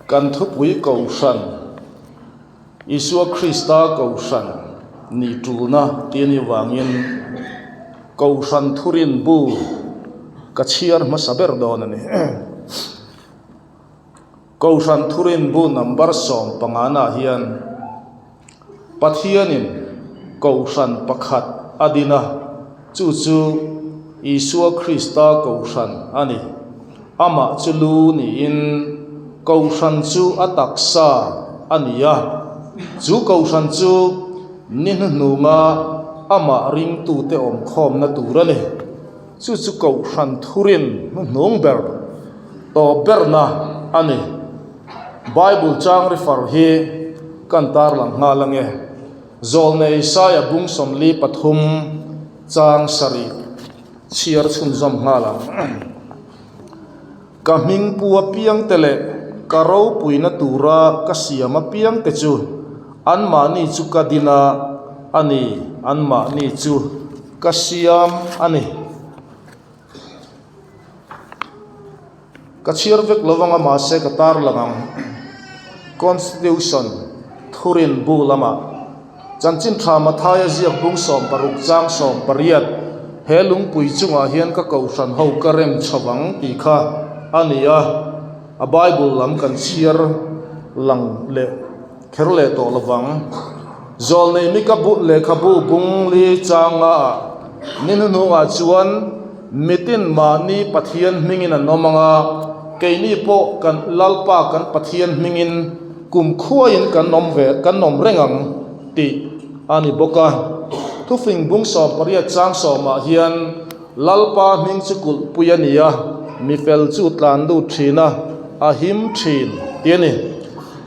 Kan thupui Kohhran, Isua Krista Kohhran nih tulna tih a nih vangin Kohhran thurin bu ka chhiar hmasa ber dawn a ni. Kohhran thurin bu number 15 nah hian Pathianin Kohhran pakhat a din a, chu chu Isua Krista Kohhran a ni. Amah chu lu niin Kohhran chu a taksa a ni a, chu Kohhran chu ni hnuhnunga amah ringtute awmkhawmna tur a ni. Chu chu Kohhran thurin hnuhnung ber tawp berna a ni. Bible chang refer hi kan tarlang nghal ange. Zawlnei Isaia bung 43 chang sarih chhiar chhunzawm nghal ang. Ka hming pu apiangte leh ka ropuina tura ka siam apiangte chu anmahni chu ka din a a ni, anmahni chu ka siam a ni. Ka chhiar vek lo anga mahse ka tar lang ang. Constitution thurin bu lamah Chanchin Tha Mathaia ziak bung 60 chang 18 he lungpui chungah hian ka kohhran ho ka rem chho ang tih kha a ni a, a Bible lam kan chhiar lang leh kher leh tawh lo vang. Zawlnei Mika bu lehkhabu bung li changa ah ni hnuhnungah chuan mitin mahni Pathian hmingin an awm ang a, keini pawh kan Lalpa kan Pathian hmingin kum khuaiin kan awm ve kan awm reng ang tih a ni bawk a. Thufing bung 18 chang sawmah hian Lalpa hming chu kulhpui a ni a, mi fel chu tlan lut thin a, a him thin tih a ni.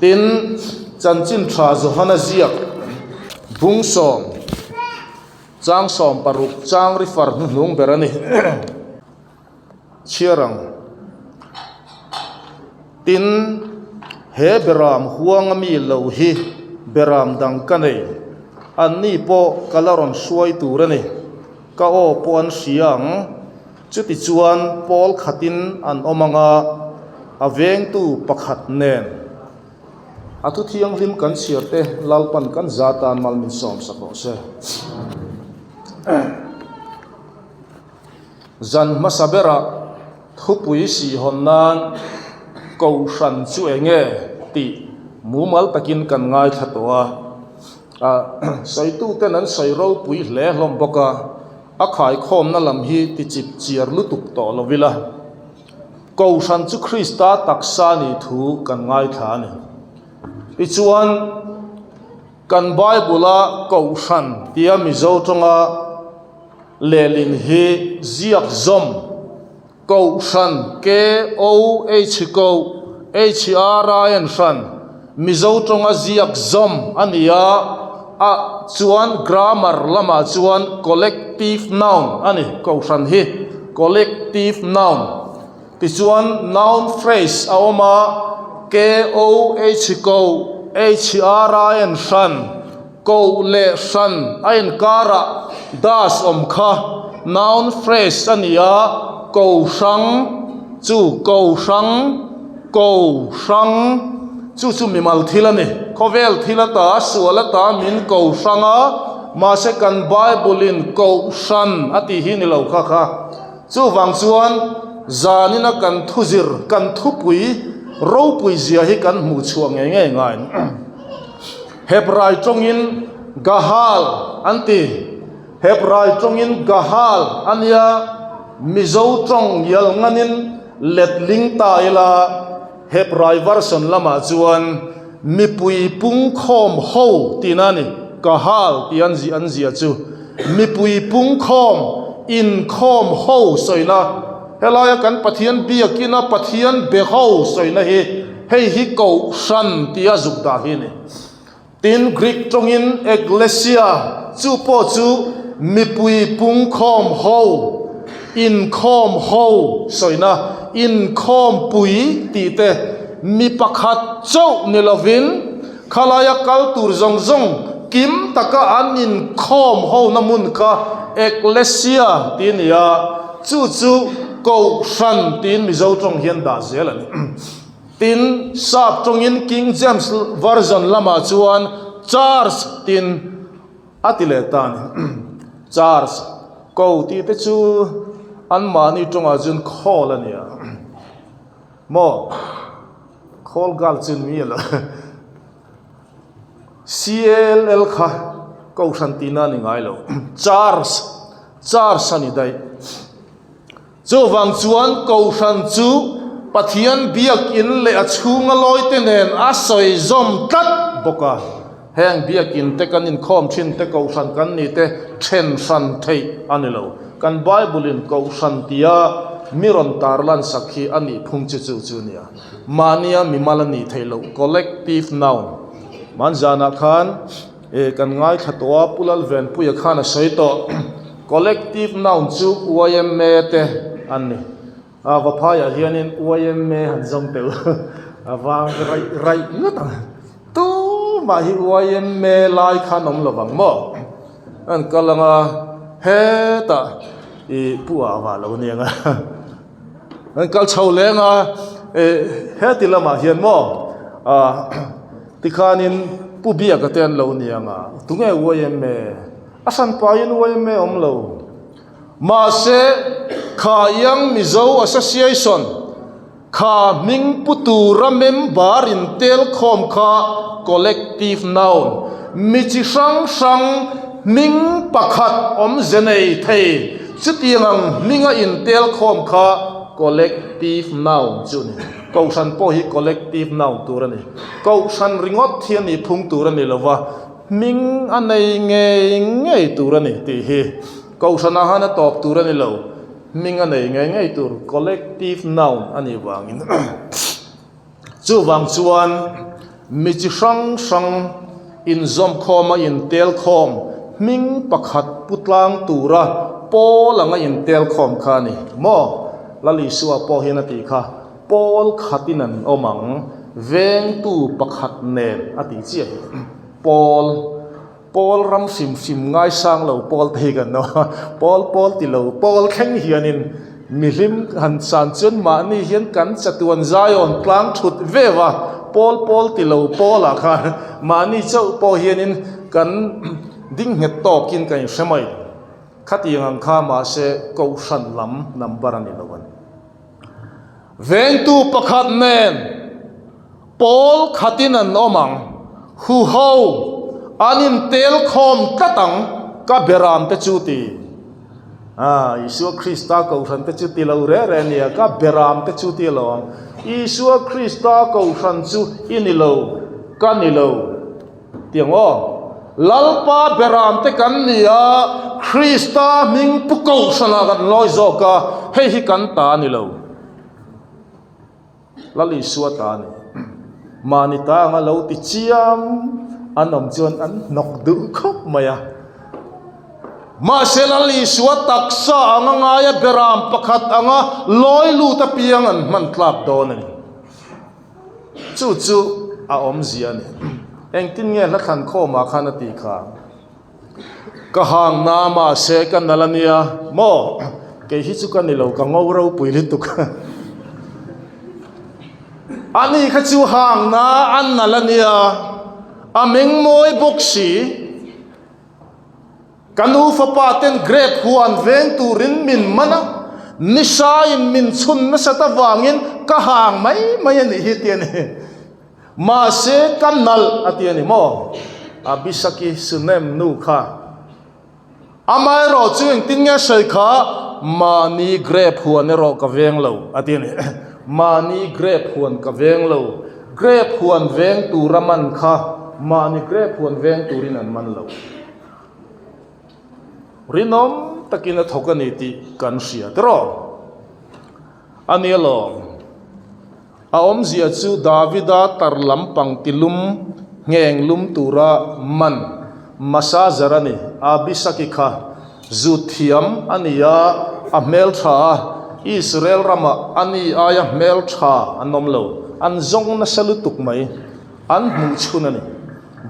Tin, Chanchin Tha Johana ziak bung sawm chang 60 chang ri far hnuhnung ber a ni. Chhiar ang. Tin, he beram huanga mi lo hi beram dang ka nei. Anni pawh ka la rawn hruai tur a ni. Ka aw pawh an hria ang. Chutichuan pawl khatin an awm ang a, a vengtu pakhat nen. A thu thianghlim kan chhiar te Lalpan kan za tan mal min sawm sak rawh se. Zan hmasa berah thupui sihhawn nan Kohhran chu eng nge tih mumal takin kan ngaithla tawh a. Sawituten an sawi ropui hle hlawm bawk a. A khaikhawmna lam hi ti chip chiar lutuk tawh lo ila, Kohhran chu Krista taksa ni thu kan ngaithla a ni. Tichuan, kan Bible-a Kohhran tia Mizo tawnga lehlin hi ziak zawm, Kohhran, K-O-H ko, H-R-A-N hran, Mizo tawnga ziak zawm a ni a, a chuan grammar lamah chuan collective noun a ni, Kohhran hi collective noun. Tichuan noun phrase a awm a, K-O-H ko, H-R-A-N hran, Koh leh hran a inkarah dash awm kha noun phrase a ni a, ko hrang chu ko hrang, ko hrang chu chu mimal thil a ni. Khawvel thil ata, sual ata min ko hrang a, mahse kan Bible in koh hran a tih hi ni lo kha kha. Chuvang chuan zanina kan thuzir, kan thupui ropui zia hi kan hmuh chhuah ngei ngei ngai. Hebrai tawngin Gahal an ti. Hebrai tawngin Gahal a nia, Mizo tawng ngial nganin letling ta ila, Hebrai version lamah chuan mipui pungkhawm ho tihna a ni, Kahal tih an an zia chu. Mipui pungkhawm, inkhawm ho sawina. Helaia kan Pathian biakina Pathian be ho sawina hi Hei hi Kohhran tia zuk dah hi a ni. Tin, Greek tawngin ekklesia, chu pawh chu mipui pungkhawm ho, inkhawm ho sawina, inkhawmpui tih te, mi pakhat chauh ni lovin khalaia kal tur zawng zawng kim taka an inkhawm hona hmun kha ekklesia tih a ni a, chu chu Kohhran tiin Mizo tawng hian dah zel a ni. Tin, Sap tawngin King James Version lamah chuan Church tin a ti leh ta a ni. Church, ko tih te chu anmahni tawngah chuan call a ni a. Maw? Call girl chu ni lo. CALL kha kohhran tihna a ni ngai lo. Church, church a ni daih. Chuvang chuan kohhran chu Pathian biakin leh a chhunga lawite nen a sawi zawm tlat bawk a. Heng biakin te kan inkhawm thin te kohhran kan ni te then hran theih a ni lo. Kan Bible in kohhran tia mi rawn tarlan sak hi a nih phung chu chu chu nia. Mahnia mimal a nih theih loh, collective noun. Hmanzanah khan E, kan ngaithla tawh a, Pu Lalvenpuia khan a sawi tawh. Collective noun chu yma te an ni. A, Vaphaiah hianin yma han zawng tel a vang raih raih ngawt ang. Tumah hi yma lai khan awm lo vang maw? An kal ang a, hetah i pu ah vah lo aniang a. An kal chho leng a, e, heti lamah hian maw, a, Tikhanin Pu Biaka te an lo ni ang a, tunge yma? A hranpain yma awm lo. Mahse, kha Young Mizo Association kha hming pu tura member in tel khawm kha collective noun, mi chi hrang hrang hming pakhat awmze nei thei, chutiang ang hminga in tel khawm kha collective noun chu a ni. Kohhran pawh hi collective noun tur a ni. Kohhran ringawt hi a nih phung tur a ni lo va, hming a nei ngei ngei tur a ni tih hi Kohhranah han a tawp tur a ni lo, hming a nei ngei ngei tur collective noun a nih vangin. Chuvang chuan mi chi hrang hrang inzawmkhawm a intelkhawm hming pakhat pu tlang tura pawl anga intelkhawm kha a ni maw? Lal Isua pawh hian a tih kha, Pawl khatin an awm ang, vengtu pakhat nen a tih chiah hi. Pawl, pawl ram hrim hrim ngaisang lo pawl te hi kan awm a, pawl pawl ti lo pawl thleng hianin mihlim han chan chuan mahni hian kan chatuan zaiawn tlang thut veuh a, pawl pawl ti lo pawlah khan mahni chauh pawh hianin kan ding nghet tawkin kan inhre mai. Khatiang ang kha mahse kohhran lam number a ni lo a ni. Vengtu pakhat nen pawl khatin an awm ang, huho an intel khawm tlat ang, ka beram te chu ti. Ah, Isua Krista kohhran te chu ti lo reh reh nia, ka beram te chu ti lo ang. Isua Krista kohhran chu i ni lo, ka ni lo. Tiang aw, Lalpa beram te kan ni a, Krista hming pu kohhranah kan lawi zawk a, hei hi kan ta a ni lo. Lal Isua ta a ni. Mahni ta anga lo ti chiam an awm chuan an hnawk duh khawp mai a. Mahse Lal Isua taksa anga ngaia beram pakhat anga lawi lut apiang an hman tlak dawn a ni. Chu chu a awmzia a ni. Engtin nge hla thlan khawmah khan a tih kha? Ka hang na mahse ka nal a nia maw? Kei hi chu ka ni lo, ka ngo ropui lutuk. Ani kha chu hang na a nal a nia, a meng mawi bawk si. Ka nu fapa ten grape huan veng turin min man a, nisaiin min chhun nasat avangin ka hang mai mai a nih hi ti a ni. Mahse ka nalh a ti a ni maw? Abisaki Sunem nu kha. Amaherawh chu engtin nge sawi kha? Mahni grape huan erawh ka veng lo a ti a ni. Mahni grape huan ka veng lo. Grape huan veng tura man kha mahni grape huan veng turin an man lo. Rinawm takin a thawk a ni tih kan hria tiraw? A ni alawm. A awmzia chu Davida tar lampang tilum ngheng lum tura man massager a ni. Abisaki kha zut thiam a ni a, a hmeltha a, Israel ramah a ni aia hmeltha an awm lo. An zawng nasa lutuk mai. An hmuh chhun a ni.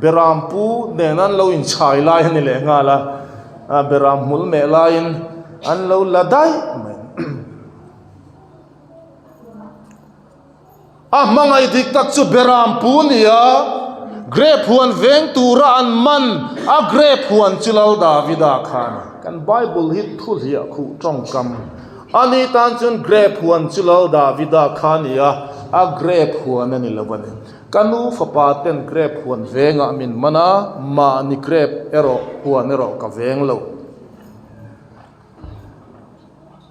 Beram pu nen an lo inchhai lai a ni leh nghal a, a beram hmul meh laiin an lo la daih mai. A hmangaih dik tak chu Beram pu nia, Grape huan veng tura an man a grape huan chu Lal Davida khan kan Bible hi thu hliah khuh tawngkam a ni tan chuan grape huan chu Lal Davida kha nia, a grape huan a ni lo a ni. Ka nu fapa ten grape huan vengah min man a, mahni grape erawh huan erawh ka veng lo.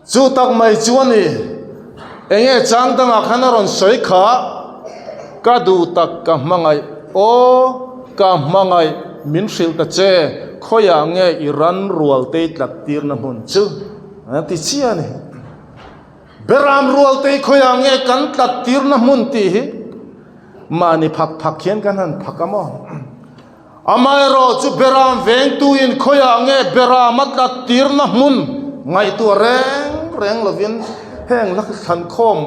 Chu tak mai chu a ni. Enge chang dangah khan a rawn sawi kha, Ka duh tak ka hmangaih, aw ka hmangaih min hrilh ta che, khawiah nge i ran rual tei tlat tirna hmun chu? A ti chiah a ni. Beram rual tei khawiah nge kan tlat tirna hmun tih hi mahni phak phak hian kan han phak a maw? Amaherawh chu Beram vengtuin khawiah nge Beram a tlat tirna hmun ngaihtuah reng reng lovin heng la thlankhawm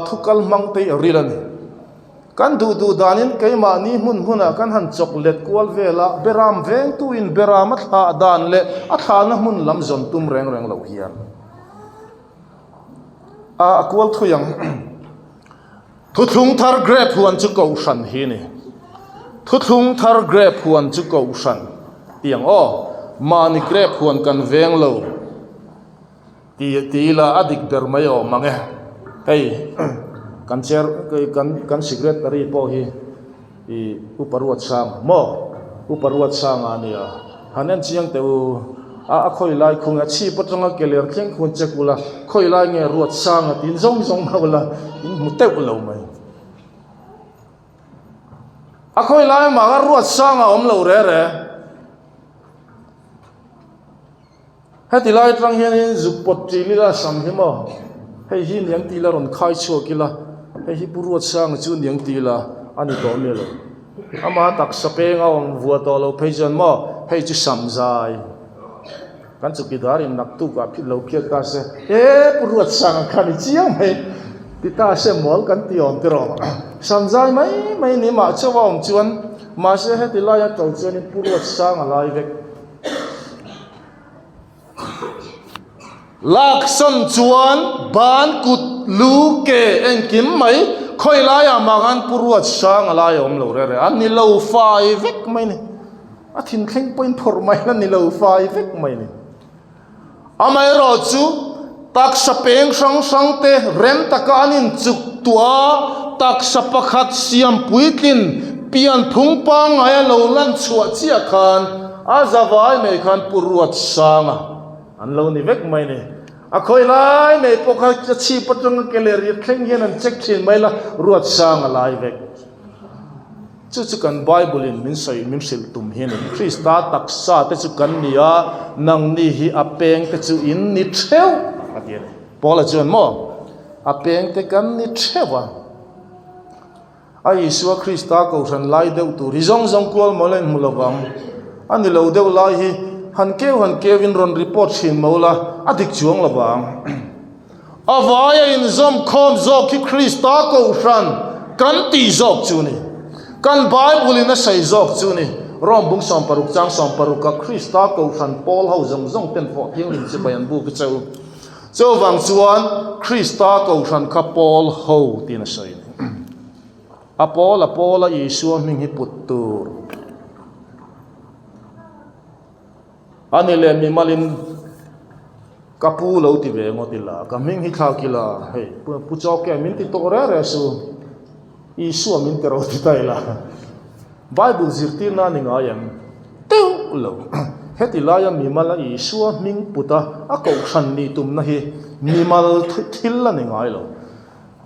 thu kal hmang te hi a ril a ni. Kan duh duh danin keimahni hmun hmunah kan han chawk let kual vel a, Beram vengtuin Beram a thlah dan leh a thlahna hmun lam zawn tum reng reng lo hian a kual thui ang. Thuthlung thar grape huan chu kohhran hi ni. Thuthlung thar grape huan chu kohhran ti ang aw. Mahni grape huan kan veng lo ti ti ila a dik ber mai awm ang e. Hei kan chair kan kan secretary pawh hi i Upa Ruatsanga maw? Upa Ruatsanga a nia. Han en chiang teh u. A a khawi lai khung a chhip atanga ke ler thleng khun che kul a, khawi lai nge Ruatsanga tiin zawng zawng ho la in hmu teuh lo mai. A khawi lai mah kha Ruatsanga awm lo re re. Heti lai atang hianin zuk pawt ṭin ila sam hi maw? Hei hi niang tila rawn khai chhuak ila, hei hi Pu Ruatsanga chu niang tila a ni tawh mi lo. Ama taksa peng a awm vua tawh lo phei chuan maw hei chu sam zai. Kan chukidar in naktuk ah phit lo phiat ta se, E Pu Ruatsanga kha ni chiang mai ti ta se mawl kan ti awm tiraw. Sam zai mai mai ni mah chauh a awm chuan mahse heti laia to chuanin Pu Ruatsanga lai vek. Laksawn chuan ban kut lu ke engkim mai khawi laiah mah khan pu ruat sang a lai a awm lo rere a ni lo fai vek mai ni a thinthleng pawhin phawrh mai la ni lo fai vek mai ni amaherawh chu taksa peng hrang hrang te rem taka an inchuk tuah a taksa pakhat siam puitlin pianphung pangngai a lo lan chhuah chiah khan a zavai mai khan pu ruat sanga An lo ni vek mai ni. A khawi lai mai pawh kha a chhip atanga ke leh riat thleng hian an check thin mai la, ruat sang a lai vek. Chu chu kan Bible in min sawi min hrilh tum hi a ni. Krista taksa te chu kan ni a, nangni hi a peng te chu in ni theuh a ti a ni. Paula chuan maw a peng te kan ni theuh a. A Isua Krista kohhran lai deuh tur hi zawng zawng kual mawl a inhmu lo vang. A ni lo deuh lai hi han keu han keu in rawn report thin mawl a, a dik chuang lo vang. A vai a inzawm khawm zawk hi Krista kohhran kan tih zawk chu ni. Kan Bible in a sawi zawk chu ni. Rome bung 60 chang 60 a Krista kohhran pawl ho zawng zawng ten fawh thianghlim chibai an buk hi cheu. Chuvang chuan Krista kohhran kha pawl ho tiin a sawi a ni. A pawl a pawl a Isua hming hi put tur a ni leh mimalin ka pu lo ti ve ngawt ila, ka hming hi thlak ila, hei pu Chawke min ti tawh reng reng su, Isua min ti ro ti ta ila. Bible zirtirna a ni ngai em? Teuh lo. Heti laia mimal a Isua hming put a, a kohhran nih tumna hi mimal thil a ni ngai lo.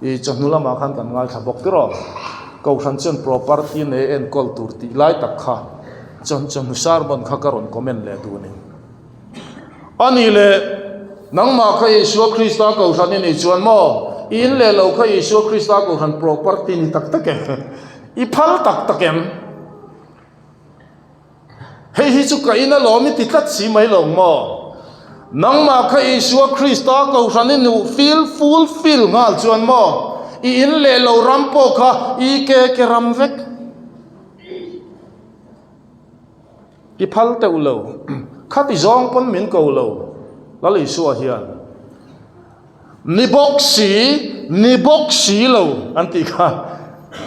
I chawhnu lamah khan kan ngaithla bawk tir aw. Kohhran chuan property nei enkawl tur tih lai tak kha chawhnu sermon kha ka rawn comment leh duh a ni. A nih leh nangmah kha Isua Krista kohhran i nih chuan maw i in leh lo kha Isua Krista kohhran property ni tak tak em? I phal tak tak em? Hei hi chu ka in alawm i ti tlat si mai lo maw? Nangmah kha Isua Krista kohhran i nuh feel full fill nghal chuan maw i in leh lo ram pawh kha i ke ke ram vek. I phal teuh lo. Khati zawng pawn min ko lo Lal Isua hian. Ni bawk si. ni bawk si lo an tih kha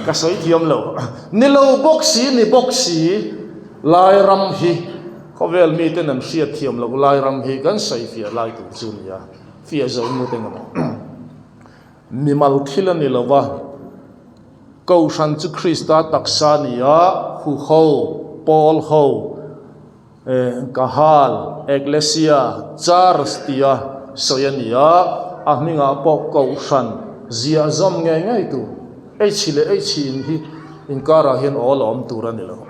ka sawi thiam lo. Ni lo bawk si, ni bawk si lai ram hi khawvel miten an hriat thiam loh lai ram hi kan sawi fiah lai tur chu nia, fiah zo ngut eng emaw. Mimal thil a ni lo va, Kohhran chu Krista taksa a ni a, huho, pawl ho, Kahal, Eklesia, Church tia sawi a ni a, a hmingah pawh Kohhran ziah zawm ngei ngei tur, H leh H in hi inkarah hian awl a awm tur a ni lo.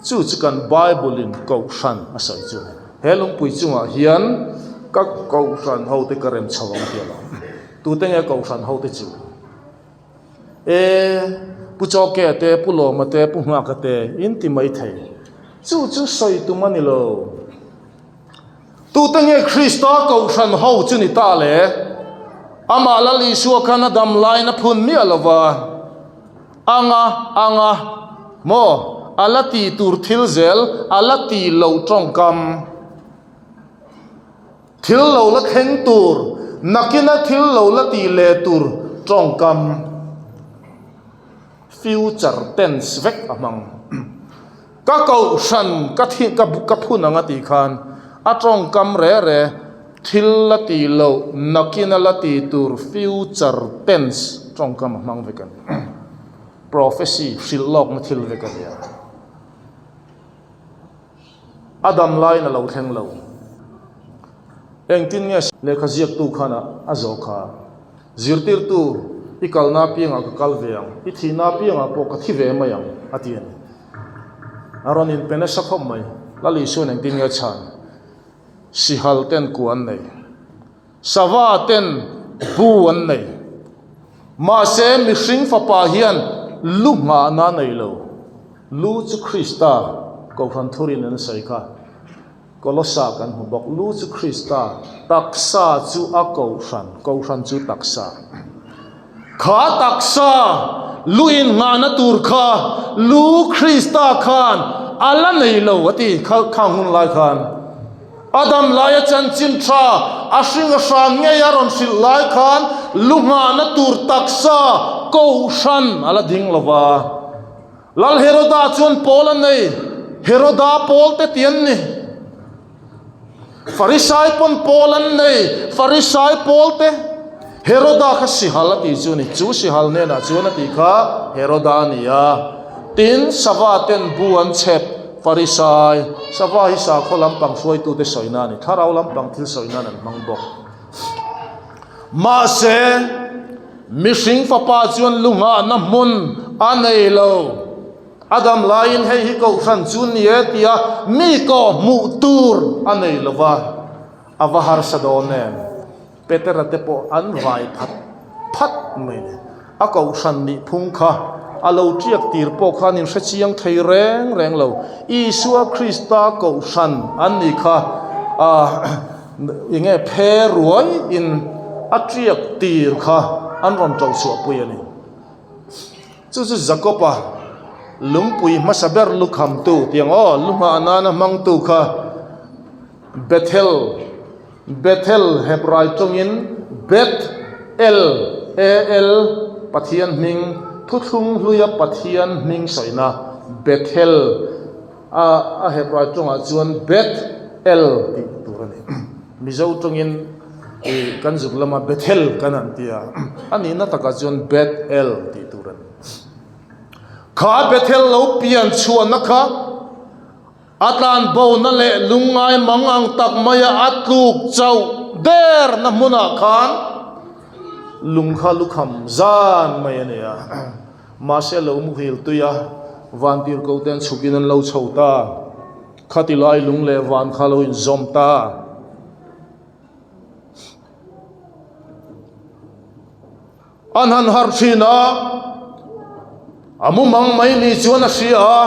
Chu chu kan Bible in Kohhran a sawi chu a ni. He lungpui chungah hian ka Kohhran hote ka rem chho ang tih a lo. Tute nge Kohhran hote chu? E, Pu Chawkea te, Pu Lawma te, Pu Nghaka te in ti mai thei. Chu chu sawi tum a ni lo. Tute nge Krista Kohhran ho chu ni ta le? Amah Lal Isua khan a dam laiin a phun miah lo va. Anga, anga, maw, a la ti tur thil zel, a la ti lo tawngkam. Thil lo la thleng tur, nakina thil lo la tih leh tur tawngkam, future tense, vek a hmang. Ka kohhran ka thi ka ka phun ang a tih khan a tawngkam re re thil la tih loh nakina la tih tur future tense tawngkam a hmang vek a ni. Prophecy hrilh lawkna thil vek a nia. A dam laiin a lo thleng lo. Engtin nge lehkha ziaktu khan a zawh kha? Zirtirtu, i kalna apiangah ka kal ve ang, i thihna apiangah pawh ka thi ve mai ang, a ti a ni. A rawn inpe nasa khawp mai. Lal Isuan engtin nge chhan? Sihal ten kua an nei. Sava ten bu an nei. Mahse mihring fapa hian lu nghahna a nei lo. Lu chu Krista, Kohhran thurin an sawi kha. Kolosa kan hmu bawk. Lu chu Krista, taksa chu a Kohhran, Kohhran chu taksa. Kha taksa lu innghahna tur kha lu Krista khan a la nei lo a ti kha khang hun lai khan. A dam laia chanchin tha a hring a hran ngei a rawn hrilh lai khan lu nghahna tur taksa Kohhran a la ding lo va. Lal Heroda chuan pawl a nei, Heroda pawl te ti an ni. Farisai pawn pawl an nei, Farisai pawl te. Heroda kha sihal a tih chu a ni, chu sihal hnenah chuan a tih kha Heroda a ni a. Tin, sava ten bu an chhep, Farisai, sava hi sakhaw lampang hruaitute sawina a ni, thlarau lampang thil sawina an hmang bawk. Mahse, mihring fapa chuan lu nghahna hmun a nei lo. A dam laiin hei hi kohhran chu ni e tia mi kawh hmuh tur a nei lo va, a va harsa dawn em? Petera te pawh an vai phat phat mai ni. A kohhran nih phung kha a lo tiak tir pawh khan in hre chiang thei reng reng lo. Isua Krista kohhran an nih kha eng nge phe ruai in a tiak tir kha an rawn to chhuah pui a ni. Chu chu Jakob-a lungpui hmasa ber lukhamtu tiang aw lu nghah nana hmangtu kha Bethel, Bethel Hebrai tawngin Beth El, E-El, Pathian hming, thuthlung hluia Pathian hming sawina Bethel a a Hebrai tawngah chuan Beth El tih tur a ni. Mizo tawngin ih kan zuk lama Bethel kan han ti a, a nihna takah chuan Beth El tih tur a ni. Kha Bethel lo pian chhuahna kha A tlanbona leh lungngai mang ang tak maia a tluk chauh derna hmunah khan lung kha lukham zan mai a ni a. Mahse lo muhil tui a, vantir ko te an chhukin an lo chho ta. Khati lai lung leh van kha lo inzawm ta. An han harh thin a, a mumang mai ni chuan a hria a,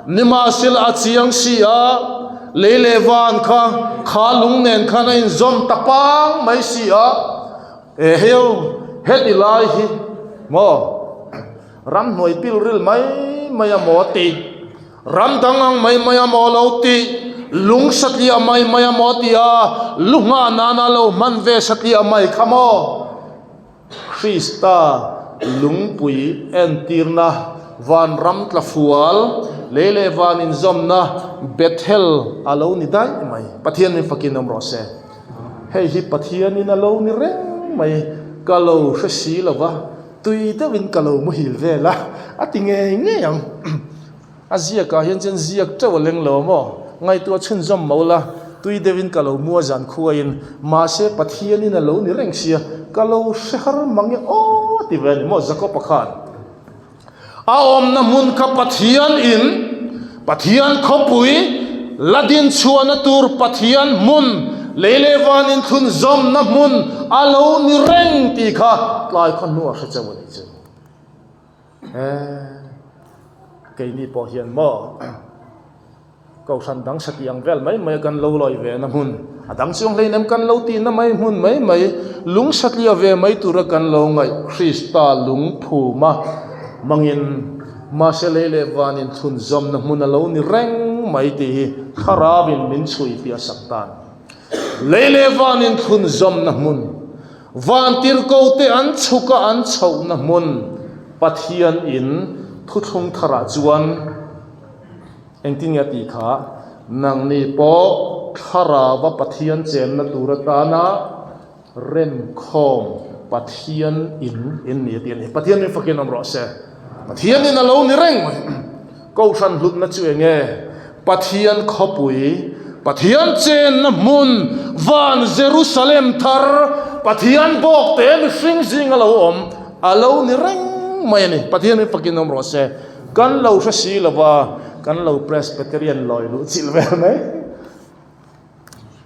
nimahsela a chiang si a, lei leh van kha kha lung nen khan a inzawm ta pang mai si a, e heo heti lai hi maw ramhnuai pilril mai mai a maw ti. Ram dang ang mai mai a maw lo ti, lung satliah mai mai a maw ti a, lu nghah nana lo hman ve satliah mai kha maw? Krista lungpui entirna vanram tlafual, lei leh van inzawmna Bethel a lo ni daih mai. Pathian min fakin awm rawh se. Hei hi Pathianin a lo ni reng mai, ka lo hre si lo va, tui deuhin ka lo muhil vel a, a ti ngei ngei ang. A ziakah hian chuan ziak teuh a leng lo maw? Ngaihtuah chhunzawm mo la, tui deuhin ka lo mua zan khuaiin, mahse Pathianin a lo ni reng sia, ka lo hre har mang e aw ti ve a ni maw Jakob-a khan. A awmna hmun kha Pathian in, Pathian khawpui, la dinchhuahna tur Pathian hmun, lei leh van inthlunzawmna hmun a lo ni reng tih kha tlai khaw hnuah hre chauh a ni chu. Eee keini pawh hian maw Kohhran dang satih ang vel mai mai a kan lo lawi ve na hmun a dang chuang hleinem kan lo tihna mai hmun mai mai lung satliah ve mai tura kan lo ngaih Krista lungphuma hmangin mahse lei leh vanin thlunzawmna hmun a lo ni reng mai tih hi Thlarauin min chhui piah sak tan lei leh vanin thlunzawmna hmun Vantirhkote an chhuk a an chhohna hmun Pathian in thuthlung tharah chuan engtin nge a tih kha? Nangni pawh Thlarauva Pathian chenna tur atana remkhawm Pathian in in ni a ti a ni. Pathian min fakin awm rawh se. Pathian in a lo ni reng mai. Kohhran hlutna chu eng nge? Pathian khawpui, Pathian chenna hmun, van Jerusalem thar, Pathian bawk te mihring zinga lo awm a lo ni reng mai a ni. Pathian hi fakin awm rawh se. Kan lo hre si lova, kan lo Presbyterian lawi luh chilh vel mai.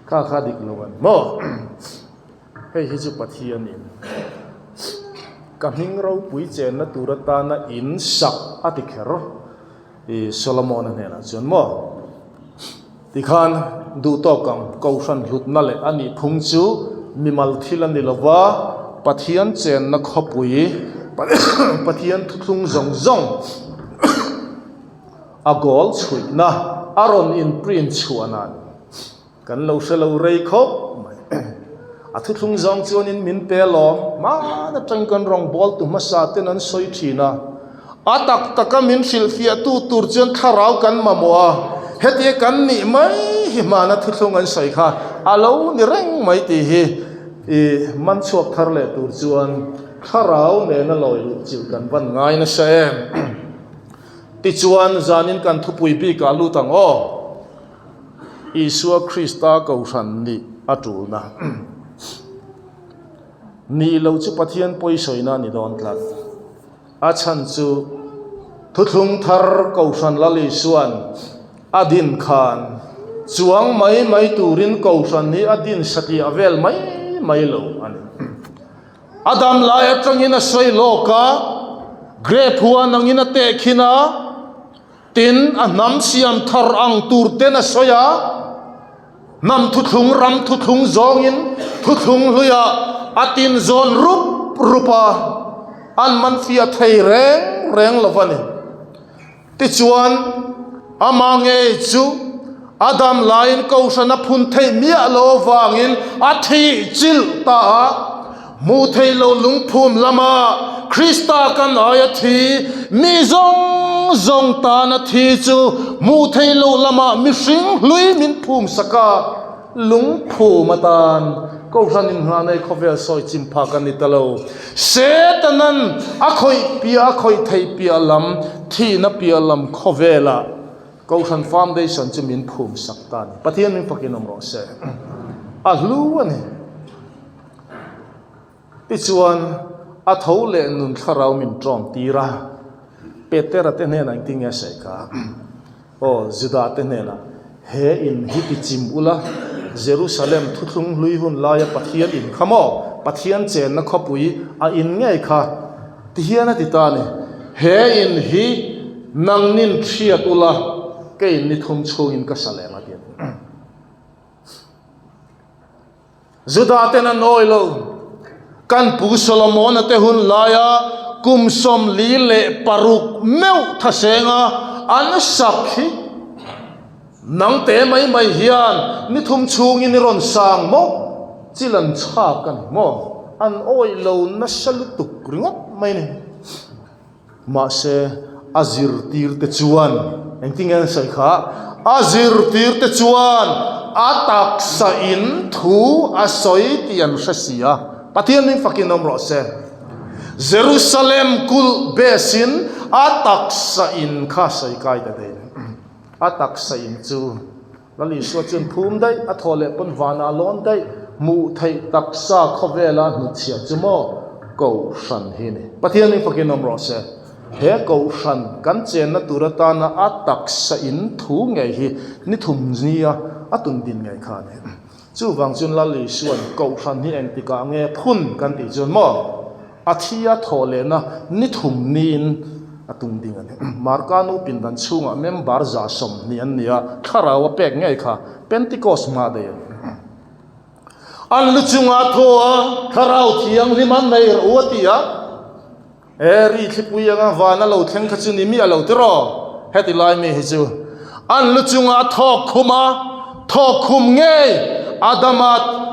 Kha kha dik lo a ni maw? Hei hi chu Pathianin ka hming ropui chenna tur atana in sak a ti kher i Solomon-a hnenah chuan maw? Tikhan duhtawk ang Kohhran hlutna leh a nih phung chu mimal thil a ni lo va, Pathian chenna khawpui, Pathian thuthlung zawng zawng a goal chhuihna a rawn in print chhuah nan. Kan lo hre lo rei khawp mai. A thuthlung zawng chuanin min pe alawm. Hman atang kan rawngbawltu hmasa ten an sawi thin a. A tak taka min hrilhfiahtu tur chuan thlarau kan mamawh a. Hetia kan nih mai hi hmana thuthlung an sawi kha a lo ni reng mai tih hi i man chhuak thar leh tur chuan thlarau nena lawi luh chilh kan van ngai nasa em. Tichuan zanin kan thupui bikah lut ang aw. Isua Krista Kohhran nih a tulna nih lo chu Pathian pawisawina a ni dawn tlat. A chhan chu Thuthlung Thar Kohhran Lal Isua'n a din khan chuang mai mai turin Kohhran hi a din satliah vel mai mai lo a ni. A dam lai atangin a sawi lawk a, grape huan angin a tehkhin a, Tin, a hnam siam thar ang tur ten a sawi a, hnam thuthlung ram thuthlung zawngin thuthlung hluiah a tin zawn rup rup a, an man fiah thei reng reng lo a ni. Tichuan, amah ngei chu a dam laiin Kohhran a phun theih miah lo avangin a thih chilh ta a. Hmuh theih loh lungphum lama Krista kan aia thi, mi zawng zawng tana thi chu hmuh theih loh lamah mihring hlui min phum sak a, lungphum atan Kohhran innghanei khawvel sawi chim phak a ni ta lo. Setanan a khawih piah a khawih theih piah lam, thihna piah lam khawvelah Kohhran foundation chu min phum sak ta a ni. Pathian min fakin awm rawh se. A hlu a ni. Tichuan, a tho leh nun thlarau min ṭawm tir a, Petera te hnenah engtin nge a sawi kha? Aw, Juda te hnenah, He in hi ti chim ula, Jerusalem thuthlung hlui hun laia Pathian in kha maw? Pathian chenna khawpui a in ngei kha? Ti hian a ti ta a ni. He in hi nangnin hriat ula, kei ni thum chhungin ka sa leh ang a ti a. Juda ten an awi lo. Kan pu Solomona te hun laia kum 46 meuh thasenga an sak hi nang te mai mai hian ni thum chhungin i rawn sang maw? Chil an chhak a ni maw? An awih lo nasa lutuk ringawt mai ni. Mahse, a zirtirte chuan engtin nge an sawi kha? A zirtirte chuan a taksa in thu a sawi tih an hre si a. Pathian min fakin awm rawh se. Jerusalem kulh besin a taksa in kha sawi kai ta daih. A taksa in chu Lal Isua chuan phum daih, a thaw leh pawn vanah lawn daih, hmuh theih taksa khawvela hnutchhiah chu maw Kohhran hi ni. Pathian in fakin awm rawh se. He Kohhran kan chenna tur atana a taksa in thu ngei hi ni thum nia a tun din ngei kha a ni. Chuvang chuan Lal Isua'n Kohhran hi engtikah nge phun kan tih chuan maw A thi a thawh lehna ni thum niin a tung ding a ni. Marka nu pindan chhungah member 120 an ni a, thlarau a pek ngei kha Pentecost hma daih a ni. An lu chungah thaw a, thlarau thianghlim an nei rawh u a ti a. E ri thlipui anga van a lo thleng kha chu ni miah lo tiraw? Heti lai mi hi chu an lu chungah thawk khum a, thawk khum ngei Adama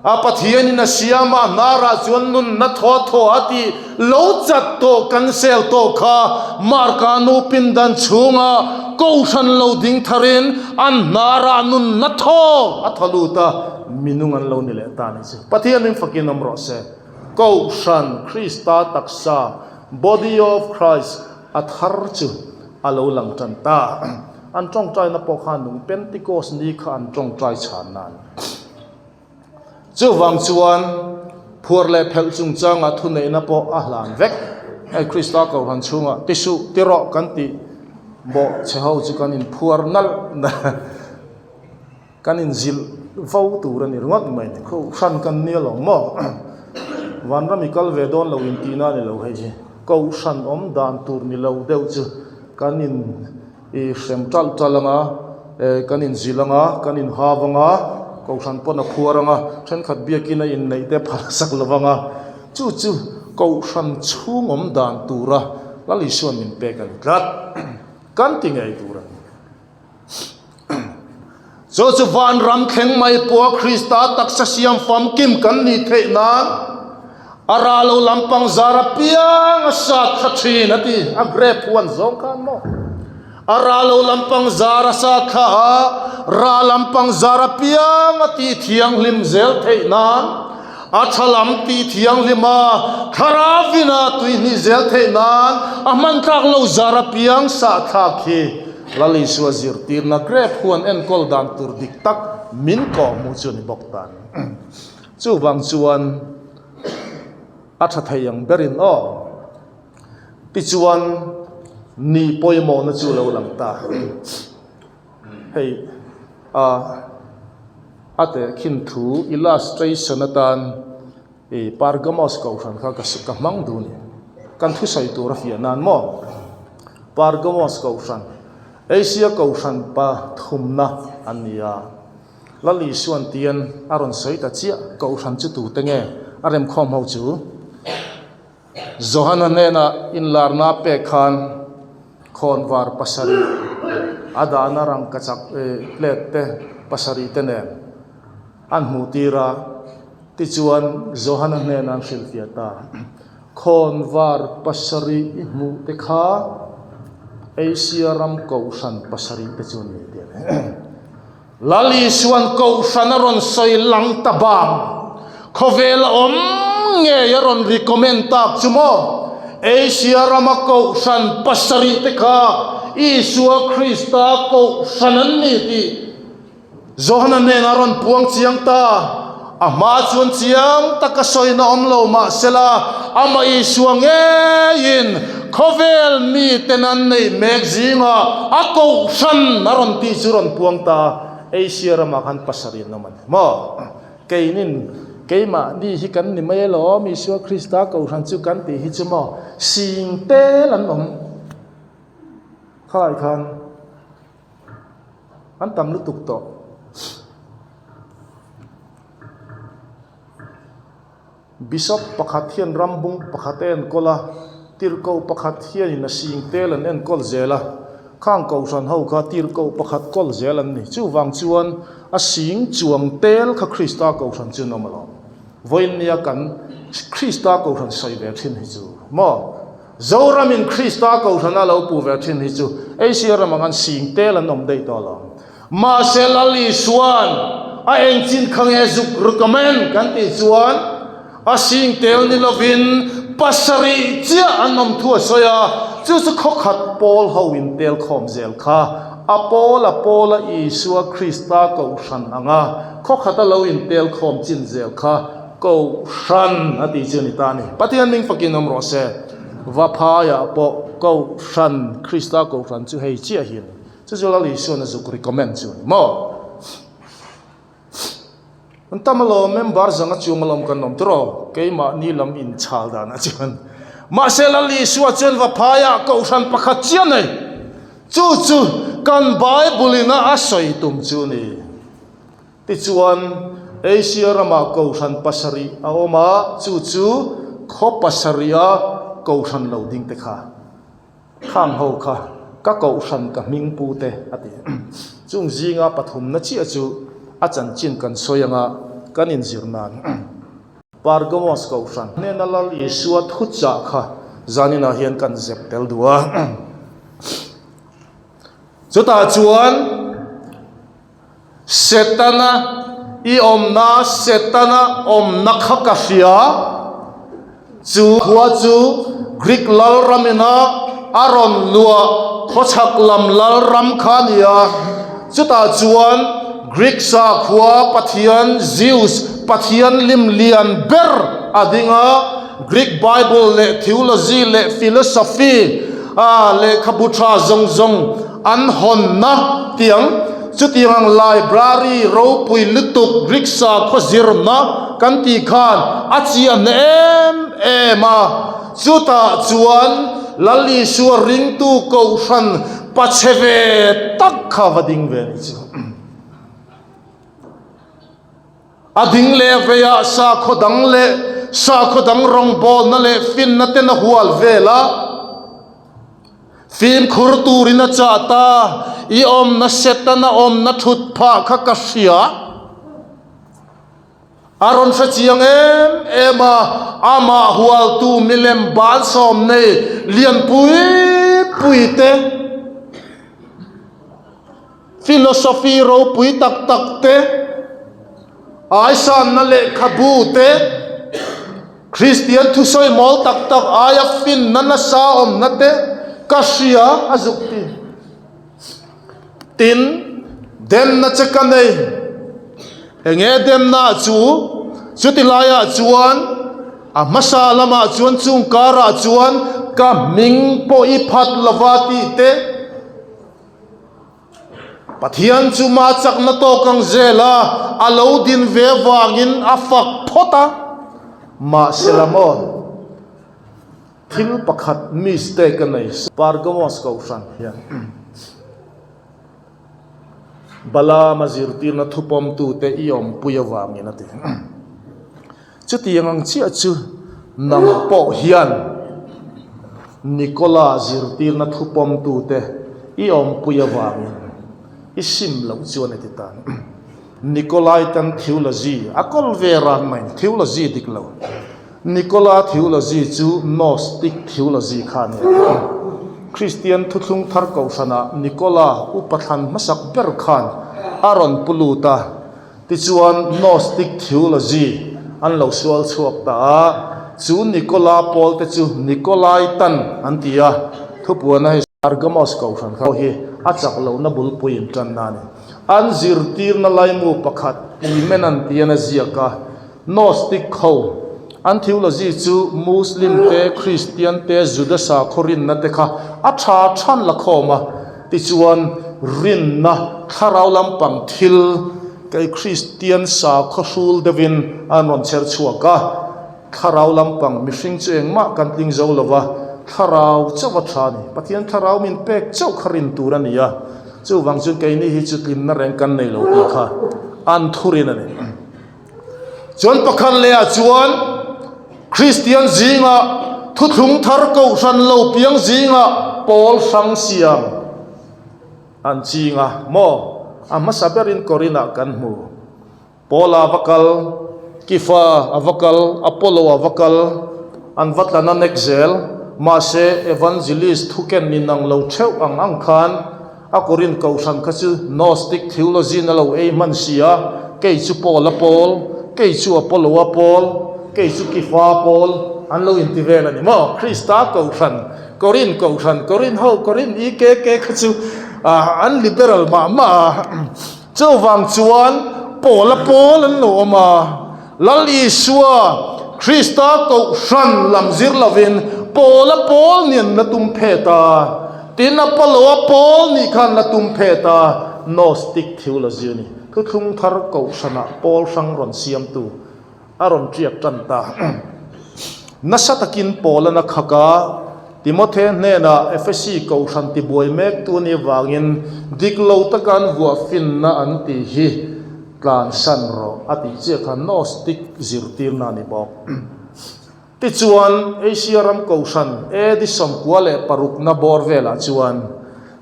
A Pathianin a siam a, hnarah chuan nunna thaw thaw a tih lo chat tawh kan sel tawh kha Marka nu pindan chhunga Kohhran lo ding tharin an hnarah nunna thaw a thaw lut a, minung an lo ni leh ta ni chu. Pathian min fakin awm rawh se. Kohhran Krista taksa, Body of Christ, a thar chu a lo lang tan ta. An tawngtaina pawh kha nung Pentecost ni kha an tawngtai chhan nan. Chuvang chuan phuar leh phelh chungchangah thuneihna pawh a hlan vek. Hei Krista Kohhran chhungah ti suh ti rawh kan tih bawh che ho chu kan inphuar nalh nalh kan inzilh vo tur a ni ringawt mai. Kohhran kan nia lo maw? Vanram i kal ve dawn lo intihna a ni lo hei hi. Kohhran awm dan tur ni lo deuh chu kan in. I hrem ṭalh ṭalh anga, kan inzilh anga, kan inhav anga, kohhran pawn a khuar anga, ṭhenkhat biakin a inneih te phal sak lo anga, chu chu kohhran chhung awm dan tura Lal Isua'n min pek a ni tlat. Kan ti ngei tur a ni. Chu chu vanram thleng mai pawha Krista taksa siam famkim kan nih theih nan a rah lo lampang zar apiang a sat thla thin a ti. A grape huan zawng khan maw? A rah lo lampang zar a sat thla a, rah lampang zar apiang a tih thianghlim zel theih nan, a tha lam tih thianghlim a, thlarau ina tuihnih zel theih nan a hmantlak lo zar apiang sah thlak hi Lal Isua zirtirna grape huan enkawl dan tur dik tak min kawh hmuh chu a ni bawk ta ni. Chuvang chuan a tha thei ang berin aw. Tichuan ni pawimawhna chu lo lang ta. Hei a a tehkhin thu illustration atan i Pergamos kohhran kha ka hmang duh a ni. Kan thusawi tur a fiah nan maw? Pergamos kohhran, Asia kohhran pa thumna an ni a. Lal Isuan tian a rawn sawi ta chiah, kohhran chu tute nge a remkhawm ho chu? Johana hnenah inlarna a pek khan khawnvar pasarih a dahna rangkachak plate te pasarih te nen an hmuh tir a, tichuan Johana hnenah an hrilhfiah ta. Khawnvar pasarih i hmuh te kha Asia ram kohhran pasarih te chu an ni tih a ni. Lal Isua'n kohhran a rawn sawi lang ta bang. Khawvel a awm ngei a rawn recommend tak chu maw? Asia rama kohhran pasarih te kha Isua Krista kohhran an ni tih Johana hnenah a rawn puang chiang ta. A hma chuan chiang taka sawina awm lo mahsela, amah Isua ngeiin khawvel miten an neih mek zingah a kohhran a rawn tih chu rawn puang ta. Asia ramah khan pasarih an awm a ni maw? Keinin keimahni hi kan ni mai alawm, Isua Krista kohhran chu kan tih hi chu maw? Sing tel an awm khalai khan. An tam lutuk tawh. Bishop pakhat hian rambung pakhat a enkawl a, tirhkoh pakhat hianin a sing tel an enkawl zel a, khang kohhran ho kha tirhkoh pakhat kawl zel an ni. Chuvang chuan a sing chuang tel kha Krista kohhran chu an awm alawm. Vawiin nia kan Krista Kohhran sawi ve thin hi chu maw? Zoramin Krista Kohhran a lo puh ve thin hi chu Asia ram ang an sing tel an awm daih tawh lo. Mahse Lal Isuan a eng chin kha nge zuk recommend kan tih chuan a sing tel ni lovin pasarih chiah an awm thu a sawi a, chu chu khawkhat pawl ho in tel khawm zel kha a pawl a pawl a Isua Krista Kohhran anga khawkhat a lo in tel khawm chin zel kha Kohhran a tih chu a ni ta a ni. Pathian ming fakin awm rawh se. Vaphaiah pawh Kohhran, Krista Kohhran chu hei chiah hi a ni. Chu chu Lal Isuan a zuk recommend chu a ni maw? An tam alawm, member zanga chuang alawm kan awm tiraw? Keimahni lam inchhal danah chuan. Mahse Lal Isua chuan Vaphaiah Kohhran pakhat chiah nei. Chu chu kan Bible ina a sawi tum chu a ni. Tichuan, Asia ramah kohhran pasarih a awm a, chu chu khaw pasariha kohhran lo ding te kha, khang ho kha ka kohhran ka hming pu te a ti. Chung zinga pathumna chiah chu a chanchin kan sawi anga kan inzir nan. Pergamos kohhran hnena Lal Isua thuchah kha zaninah hian kan zep tel duh a. Chutah chuan. Setana i awmna, Setana awmna kha ka hria. Chu khua chu Greek lalram ina a rawn luah khawchhak lam lalram kha a ni a. Chutah chuan Greek sakhua pathian Zeus, pathian lim lian ber a ding a. Greek Bible leh theology leh philosophy a lehkhabu tha zawng zawng An hawnna tiang chutiang ang library ropui lutuk Greek sakhaw zirna kan tih khan a chiahna em em a, chutah chuan Lal Isua ringtu kohhran pachhe ve tak kha va ding ve ni chu. A ding leh veiah sakhaw dang leh sakhaw dang rawngbawlna leh finna ten a hual vel a. Fimkhur turin a chah ta, I awmna Setana awmna thut phah kha ka hria. A rawn hre chiang em em a, amah hualtu milem bansawm nei lian pui pui te, philosophy ropui tak tak te, aisanna lehkhabu te, Kristian thusawi mawl tak tak aia finna nasa awmna te ka hria a zuk ti. Tin, demna che ka nei. Enge demna chu? Chuti laiah chuan a hmasa lamah chuan chung karah chuan ka hming pawh i phat lova tih te, Pathian chu mah chakna tawk ang zel a, a lo din ve vangin a fak phawt a. Mahse la maw, thil pakhat mistake a nei. Pergamos Kohhran hian Balaama zirtirna thupawmtute i awmpui avangin a ti. Chutiang ang chiah chu nang pawh hian Nikola zirtirna thupawmtute i awmpui avangin i sim loh chuan a ti ta. Nikolaitan theology a kawl ve ran mai, theology dik lo. Nikola theology chu Gnostic theology kha a ni a. Kristian thuthlung thar kohhranah Nikola upa thlan hmasak ber khan a rawn pu lut a. Tichuan, Gnostic theology an lo sual chhuak ta a, chu Nikola pawlte chu Nikolaitan an ti a, thupuana hi Pergamos kohhran kha hi a chak lohna bulpui intanna a ni. An zirtirna laimu pakhat Pimenan tian a ziak a, Gnostic ho an theology chu Muslim te, Kristian te, Juda sakhaw rinna te kha a tha than la khawm a, Tichuan, rinna thlarau lampang thil kei Kristian sakhaw hrul deuhin an rawn chher chhuak a. Thlarau lampang mihring chu engmah kan tling zo lo va, thlarau chauh a tha a ni. Pathian thlarau min pek chauh kha rin tur a ni a, chuvang chuan keini hi chu tlinna reng kan nei lo tih kha an thurin a ni. Chuan pakhat lehah chuan Kristian zingah thuthlung thar kohhran lo piang zingah pawl hrang siam an ching a maw? A hmasa berin Korinah kan hmu. Paula va kal. Kifa a va kal, Apollo a va kal, an va tlan a nek zel. Mahse, Evangelist thuken ni nang lo theuh ang ang khan a Korinth kohhran kha chu Gnostic theology na lo ei hman si a, kei chu Paul a pawl, kei chu Apollo a pawl, kei chu Kifa a pawl, an lo inti vel a ni maw? Krista kohhran, Korinth kohhran, Korinth ho, Korinth IKK kha chu an liberal mah mah a. Chuvang chuan Paula pawl an lo awm a, Lal Isua, Krista kohhran lam zir lovin Paula pawl nih an la tum phet a, tin Apollo-a pawl nih kha an la tum phet a, Gnostic theology a ni. Thuthlung thar kohhranah pawl hrang rawn siamtu a rawn tiak tan ta. Nasa takin Paula'n a khak a, Timothe hnenah Efesi kohhran tibuai mektu a nih avangin dik lo taka an vuah finna an tih hi tlansan rawh a tih chiah kha Gnostic zirtirna a ni bawk. Tichuan, Asia ram kohhran AD 96na bawr velah chuan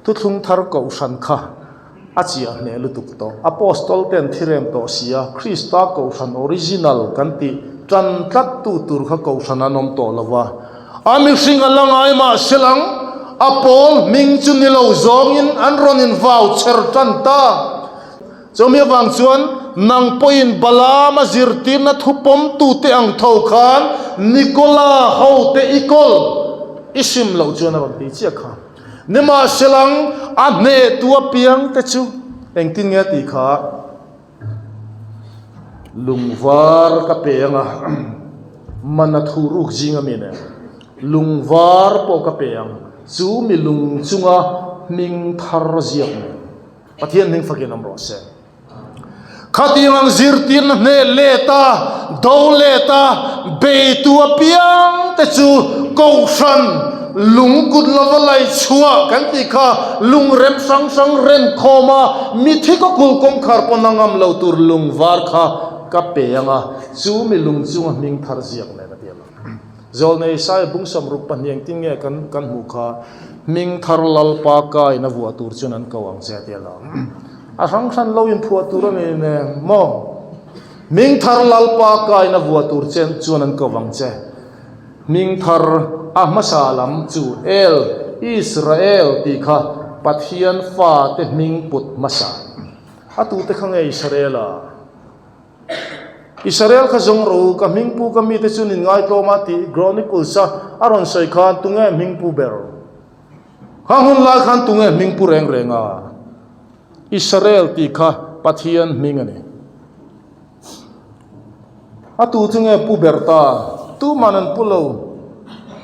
thuthlung thar kohhran kha A chiah hneh lutuk tawh. Apostol ten thirem tawh si a, Krista kohhran original kan tih tan tlat tu tur kha kohhran an awm tawh lo va. A mihring a la ngai mah se lang, a pawl hming chu ni lo zawngin an rawn in vau chher tan ta. Chumi avang chuan nang pawhin Balaam a zirtirna thu pawmtu te ang tho khan Nikola ho te i kawl i sim loh chuan a rawn ti chiah kha. Nimahselang a hnehtu apiang te chu engtin nge tih kha lungvar ka pe ang a, mana thu ruk zing ami nen lungvar pawh ka pe ang, chu mi lung chunga hming thar ziak nen Pathian hming fakin awm rawh se. Khatiang ang zirtirna hneh let a, do let a, beitu apiang te chu Kohhran lungkut lova lai chhuah kan tih kha lungrem hrang hrang rem khawm a, mithi ka kul kawngkhar pawn a ngam lo tur lung var kha ka pe ang a, chu mi lung chunga hming thar ziak nen a ti a lo. Zawlnei Isaiah bung 62 engtin nge kan kan hmuh kha hming thar Lalpa kain a vuah tur chuan an ko ang che a ti a lo. A hrang hran lo in phuah tur a ni nen maw? Hming thar Lalpa kain a vuah tur che chuan an ko ang che. Hming thar a hmasa lam chu El, Israel tih kha Pathian fate hming put hmasa. A tute kha nge Israel-a? Israel kha zawng rawh u, ka hmingpu ka mite chu nin ngaitlawm a tih Chronicles a a rawn sawi khan tunge hmingpu ber? Kha hun lai khan tunge hmingpu reng reng a? Israel tih kha Pathian hming a ni. A tu chu nge pu ber ta? Tuman an pu lo.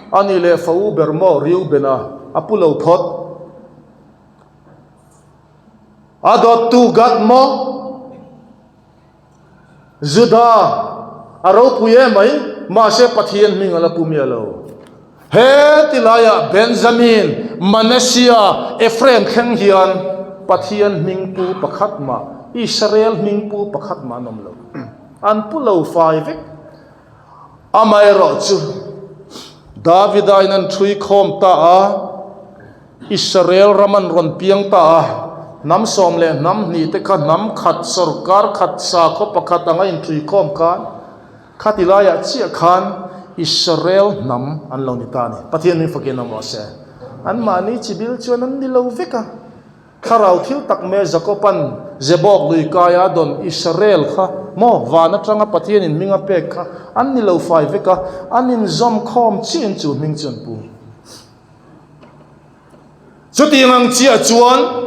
A nih leh fa u ber maw Reuben-a a pu lo phawt. A dawttu Gad maw? Juda a ropui em mai, mahse Pathian hming a la pu miah lo. He ti laiah Benjamin, Manasseh, Ephraim thleng hian Pathian hming pu pakhat mah, Israel hming pu pakhat mah an awm lo. An pu lo fai vek. Amaherawhchu, Davida in an ṭhui khawm ta a. Israel ram an rawn piang ta a, hnam 12 te kha hnam khat, sorkar khat, sakhaw pakhat anga inthuikhawm khan khati laiah chiah khan Israel hnam an lo ni ta a ni. Pathian min fakin awm rawh se. Anmahni chibil chuan an ni lo vek a. Thlarau thil tak mai Jakoban Zebawk lui kaia dawn Israel kha maw van atanga Pathianin hming a pek kha an ni lo fai vek a, an inzawmkhawm chiahin chu hming chu an pu. Chutiang ang chiah chuan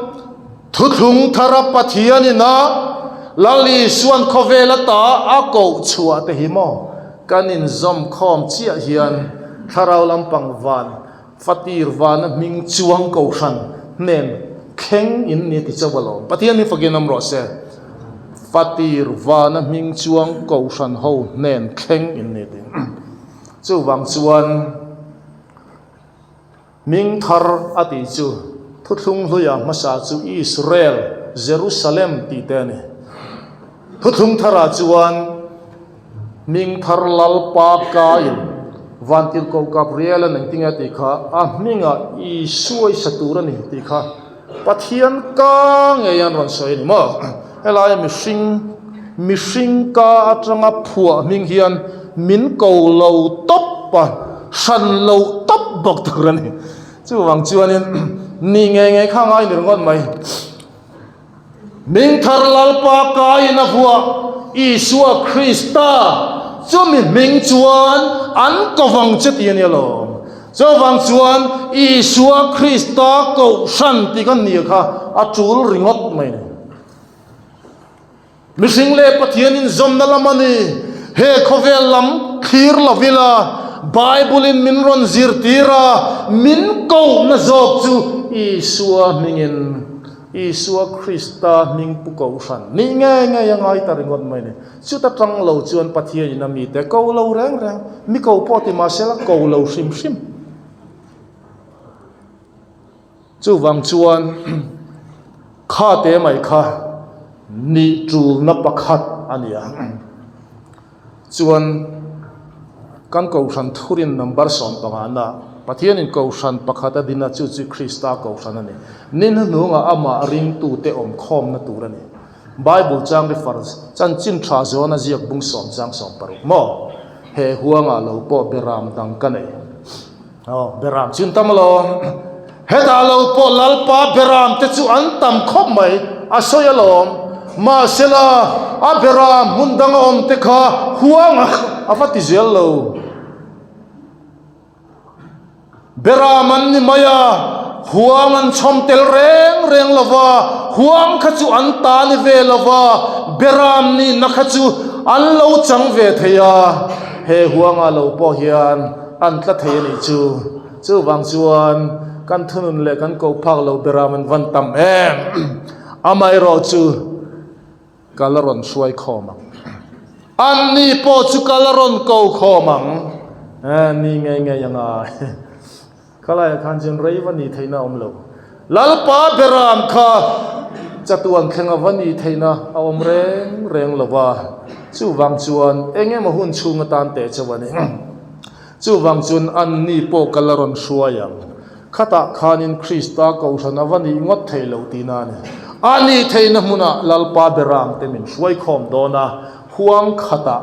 Thuthlung Thara Pathianin a Lal Isuan khawvel ata a koh chhuah te hi maw kan inzawm khawm chiah hian thlarau lampang van fatir vana hming chuang kohhran hnen thleng in ni ti chauh alawm. Pathian hi fakin awm rawh se. Fatir vana hming chuang kohhran ho hnen thleng in ni ti. Chuvang chuan. Hming thar a tih chu Thuthlung Hluia hmasa chu Israel, Jerusalem tih te a ni. Thuthlung tharah chuan hming thar Lalpa Kain, Vantirhkoh Gabriel-a engtinge a tih kha, a hmingah Isua i sa tur a ni tih kha Pathian ka ngei an rawn sawi a ni maw? Helaia mihring. mihring ka atanga phuah hming hian min ko lo tawp a, hran lo tawp bawk tur a ni. Chuvang chuanin ni ngei ngei kha ngai ni ringawt mai. Hming thar Lalpa kaiin a vuah Isua Krista chumi hming chuan an ko vang che tih a nia lo. Chuvang chuan Isua Krista kohhran tih kan nia kha a tul ringawt mai ni. Mihring leh Pathian inzawmna lam a ni. He khawvel lam thlir lo ila, Bible-in min rawn zirtir a, min kohna zawk chu Isua hmingin, Isua Krista hming pu kohhran nih ngei ngei a ngai ta ringawt mai a ni. Chuta tang lo chuan Pathianin a mite ko lo reng reng, mi ko pawh ti mahse la ko lo hrim hrim. Chuvang chuan kha te mai kha nih tulna pakhat a ni a. Chuan kan Kohhran thurin number 15 na Pathianin Kohhran pakhat a din a, chu chu Krista Kohhran a ni. Ni hnuhnungah amah ringtute awm khawmna tur a ni. Bible chang reference chanchin tha zawn a ziak bung sawm chang 16 maw? He huangah lo pawh beram dang ka nei. Aw, beram chu an tam alawm. Hetah lo pawh Lalpa beram te chu an tam khawp mai, a sawi alawm. Mahsela, a beram hmun danga awm te kha huanga a va ti zel lo. Beram an ni mai a, huang an chhawm tel reng reng lo va, huang kha chu an ta ni ve lo va, beram nihna kha chu an lo chang ve thei a. He huangah lo pawh hian an tla thei a nih chu. Chuvang chuan kan thunun leh kan koh phak lo beram an van tam em. Amaherawh chu ka la rawn hruai khawm ang. Anni pawh chu ka la rawn ko khawm ang. Ni ngei ngei a ngai. Khalaiah khan chuan rei va ni theihna a awm lo. Lalpa beram kha chatuan thlenga va ni theihna a awm reng reng lo va. Chuvang chuan eng emaw hun chhung atan teh chauh a ni. Chuvang chuan anni pawh ka la rawn hruai ang. Khatah khanin Krista Kohhran a va nih ngawt thei lo tihna a ni. A nih theihna hmunah Lalpa beramte min hruai khawm dawn a, huang khatah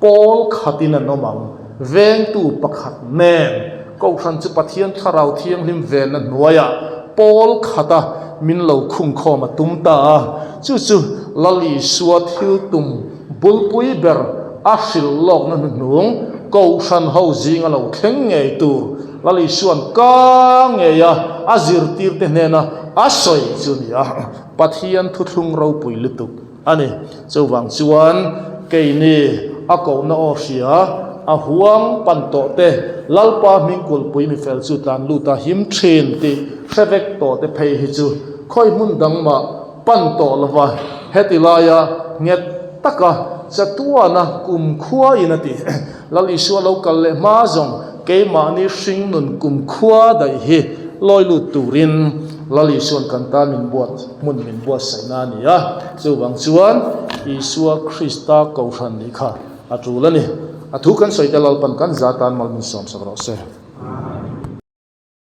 pawl khatin an awm ang. Vengtu pakhat nen Kohhran chu Pathian Thlarau Thianghlim venna hnuaiah pawl khata min lo khung khawm a tum ta a. Chu chu Lal Isua thil tum bulpui ber a hrilh lawkna hnuhnung Kohhran ho zinga lo thleng ngei tur Lal Isua'n ka ngei a, a zirtirte hnena a sawi chu ni a, Pathian thuthlung ropui lutuk a ni. Chuvang chuan keini a kohna aw hria, a huang pan tawh te, Lalpa hming kulhpui mifel chu tlan lut a him thin tih hre vek tawh te phei hi chu khawi hmun dang mah pan tawh lova heti laia nghet taka chatuana kumkhua in a ti. Lal Isua lo kal leh hma zawng keimahni hringnun kumkhua daih hi lawi lut turin Lal Isua'n kan tan min buat hmun min buatsaihna a ni a. Chuvang chuan Isua Krista Kohhran nih kha a tul a ni. A thu kan sawi te Lalpan kan za tan mal min sawmsak rawh se.